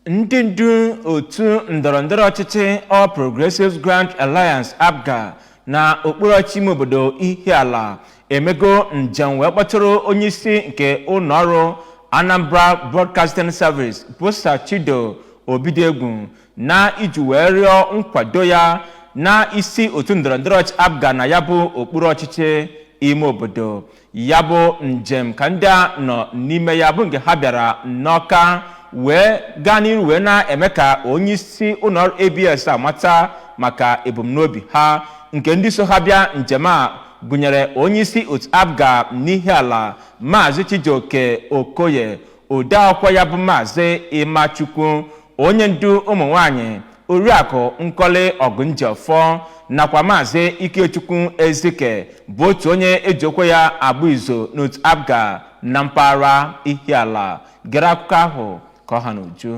Ndị ndu otu ndọrọndọrọ ọchịchị All Progressives Grand Alliance, APGA, na okpuru ọchịchị ime obodo Ihiala emego njem wee kpọtụrụ onyeisi nke ụlọọrụ Anambra Broadcasting Service, bụ Sir Chido Obidiegwu, na iji wee rịọ nkwado ya na isi otu ndọrọndọrọ ọchịchị APGA na ya bụ okpuru ọchịchị ime obodo. Ya bụ njem ka ndị a nọ n'ime ya bụ nke ha bịara n'Ọka wee gaa n'iru wee na-eme ka onye isi ụlọọrụ ABS amata maka ebumnobi ha. Nke ndị so ha bịa njem a gụnyere onye isi otu APGA n'Ihiala, Maazị Chijioke Okoye, odeakwụkwọ ya bụ Maazị Imachukwu, onye ndu ụmụ nwanyị, Oriakụ Nkọli Ọgụnjiọfọ, nakwa Maazị Ikechukwu Ezike, bụ otu onye eji okwe ya agba izu n'otu APGA na mpaghara Ihiala. Gere akụkọ ahụ ka ọ ha n'uju.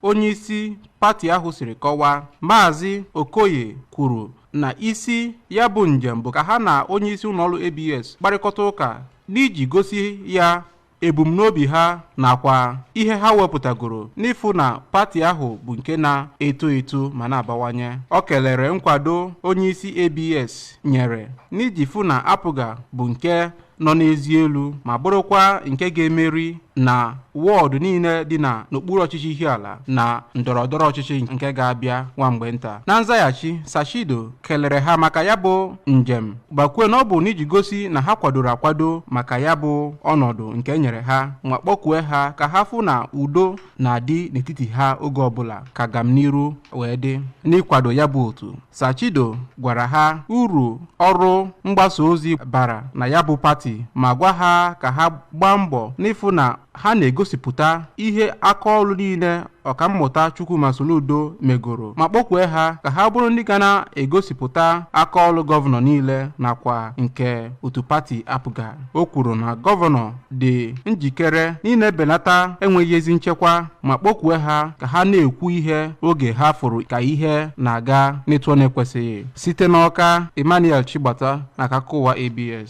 Onyeisi pati ahụ siri kọwaa, Maazị Okoye kwuru na isi ya bụ njem bụ ka ha na onyeisi ụlọọrụ ABS kparịkọta ụka n'iji gosi ya ebumnobi ha nakwa ihe ha wepụtagoro n'ịfụ na pati ahụ bụ nke na-eto eto ma na-abawanye. Ọ kelere nkwado onyeisi ABS nyere n'iji fụ na APGA bụ nke nọ n'ezi elu ma bụrụkwa nke ga-emeri na wọọdụ niile dị na n'okpuru ọchịchị Ihiala na ndọrọndọrọ ọchịchị nke ga-abịa nwa mgbe nta. Na nzaghachi, Sir Chido kelere ha maka ya bụ njem, gbakwuo na ọ bụ n'iji gosi na ha kwadoro akwado maka ya bụ ọnọdụ nke e nyere ha, ma kpọkue ha ka ha fụ na udo na-adị n'etiti ha oge ọbụla ka agamniru wee dị n'ịkwado ya bụ otu. Sir Chido gwara ha uru ọrụ mgbasa ozi bara na ya bụ pati, ma gwa ha ka ha gbaa mbọ n'ịfụ na ha na-egosipụta ihe akaọrụ niile Ọkammụta Chukwuma Soludo megoro, ma kpọkwue ha ka ha bụrụ ndị ga na-egosipụta akaọrụ gọvanọ niile nakwa nke otu pati APGA. O kwuru na gọvanọ dị njikere n'ịna-ebelata enweghị ezi nchekwa, ma kpọkwue ha ka ha na-ekwu ihe oge ha fụrụ ka ihe na-aga n'etu ọ na-ekwesịghị. Site n'Ọka, Emmanuel Chigbata, na akụkọ ụwa ABS.